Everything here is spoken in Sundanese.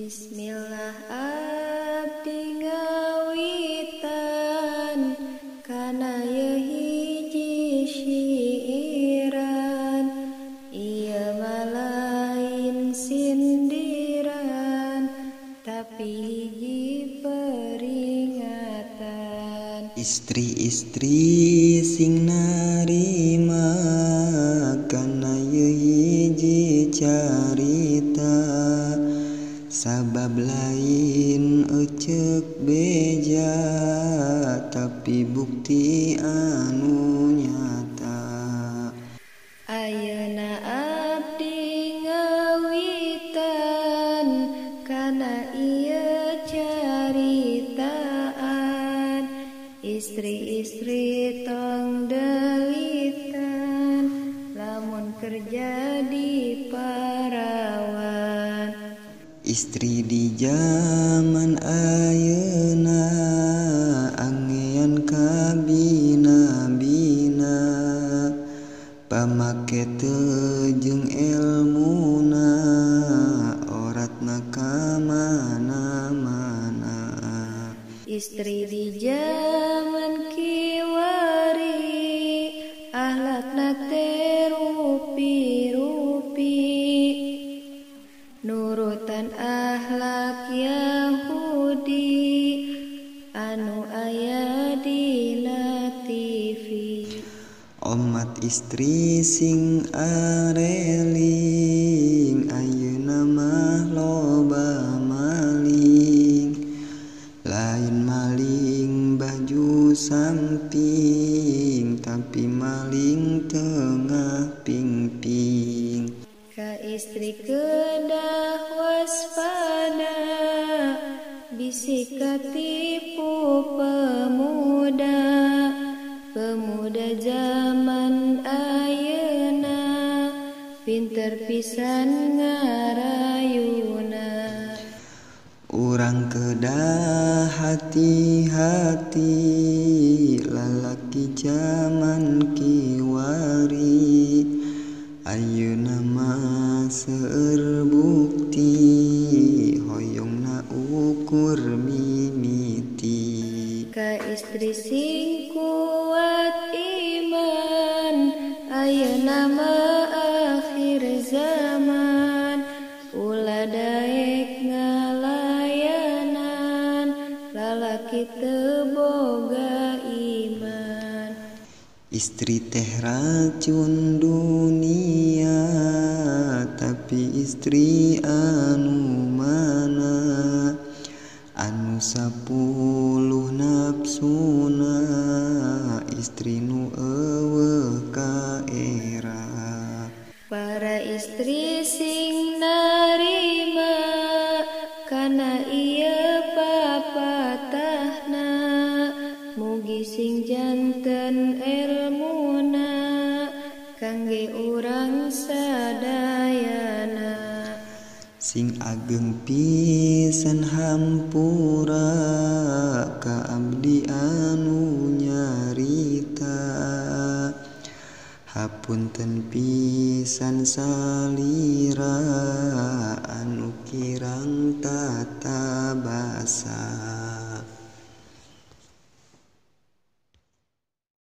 Bismillah abdi ngawitan kana ieu hiji syiiran, ieu mah lain sindiran tapi hiji peringatan. Istri-istri sing narima kana ieu hiji carita, sabab lain eceuk beja tapi bukti anu nyata. Ayeuna abdi ngawitan kana ieu caritaan, istri-istri tong delitan lamun kerja di parawan. Istri di zaman ayeuna angean kabina-bina, pamake teu jeung elmuna oratna ka mana-mana. Istri di zaman kiwari ahlakna teh rupi-rupi, nurutan ahlak Yahudi anu aya dina TV. Omat istri sing areling ayeuna mah loba maling, lain maling baju samping tapi maling tengah pingping. Ka istri kedah waspada bisi katipu pemuda, pemuda zaman ayeuna pinter pisan ngarayuna. Urang kedah hati-hati lalaki zaman kiwari, ayeuna mah seueur bukti hoyongna ukur mimiti. Ka istri sing kuat iman ayeuna mah akhir zaman, ulah daek ngalayanan lalaki teu boga iman. Istri teh racun dunia tapi istri anu mana, anu 10 nafsuna istri nu eueuh kaera. Para istri sing narima kana ieu papatahna, mugi sing janten elmuna kangge urang sadayana. Sing ageng pisan hampura ka abdi anu nyarita, hapunten pisan salira anu kirang tata basa.